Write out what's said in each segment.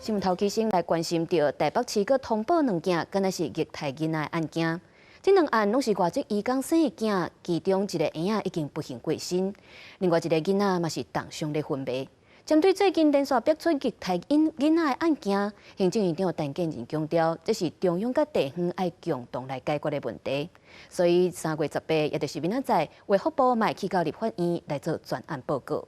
新聞頭期先來關心著台北市閣通報兩件，敢若是虐待囡仔的案件。這兩案攏是外籍移工生的囝，其中一个嬰仔已經不幸過身，另外一个囡仔嘛是重傷咧昏迷。針對最近連續爆出虐待囡仔的案件，行政院長陳建仁強調，這是中央佮地方愛共同來解決的問題。所以3月18，也就是明仔載，衛福部嘛會去到立法院來做專案報告。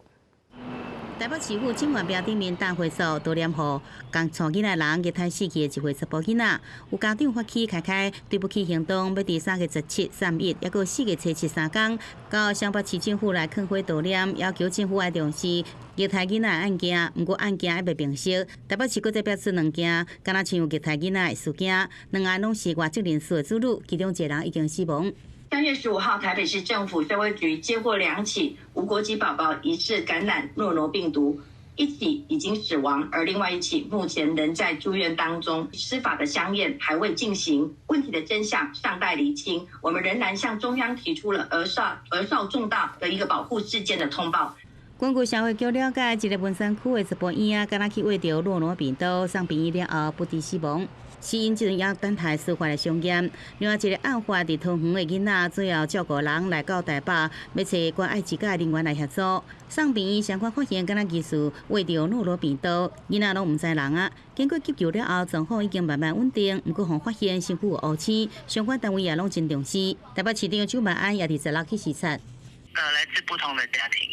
台北市府警員廟頂面大會所多連予共帶囡仔人虐待死去的一歲查埔囡仔，有家長發起開開對不起行動，欲佇3月17、31，抑閣4月初7三工，到雙北市政府來抗會悼念，要求政府愛重視虐待囡仔案件。毋過案件猶未平息，台北市閣再爆出兩件，敢若像虐待囡仔的事件，兩案攏是外籍人士的子女，其中一個人已經死亡。 3月15號，台北市政府社會局接獲兩起無國籍寶寶疑似感染諾羅病毒，一起已經死亡，而另外一起目前仍在住院當中，司法的相驗還未進行，問題的真相尚待釐清。我們仍然向中央提出了兒少重大的一個保護事件的通報。根據社會局了解，一个文山區的查埔嬰仔，敢若去餵著諾羅病毒，送病院了後不治死亡。死因這陣猶等待司法的相驗。另外一个案發佇桃園的囡仔，最後照顧人來到台北，欲揣關愛之家人員來協助。送病院相關發現，敢若疑似餵著諾羅病毒，囡仔攏毋知人啊。經過急救了後，狀況已經慢慢穩定，毋過予發現身軀有烏青，相關單位也攏真重視。台北市長蔣萬安也佇16去視察。來自不同的家庭，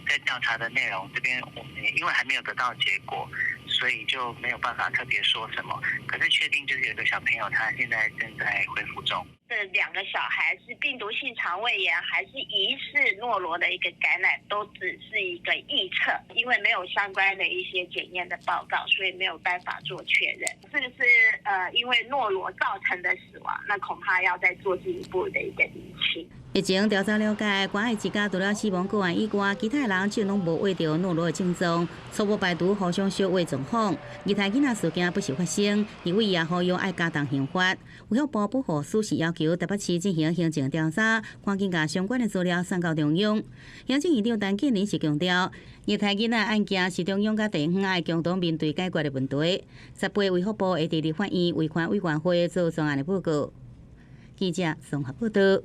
在調查的內容，這邊我們因為還沒有得到結果，所以就沒有辦法特別說什麼。可是確定就是有個小朋友，他現在正在恢復中。這兩個小孩是病毒性腸胃炎，還是疑似諾羅的一個感染，都只是一個臆測，因為沒有相關的一些檢驗的報告，所以沒有辦法做確認。是不是因為諾羅造成的死亡？那恐怕要再做進一步的一個釐清。疫情調查了解，關愛之家除了死亡個案以外，其他人就攏無餵著諾羅的症狀，初步排除互相相餵狀況。虐待囡仔事件不時發生，立委也呼籲愛加重刑罰。衛福部保護司是要求台北市進行行政調查，趕緊共相關的資料送到中央。行政院長陳建仁是強調，虐待囡仔案件是中央佮地方愛共同面對解決的問題。18衛福部會佇立法院衛權委員會做專案的報告。記者綜合報道。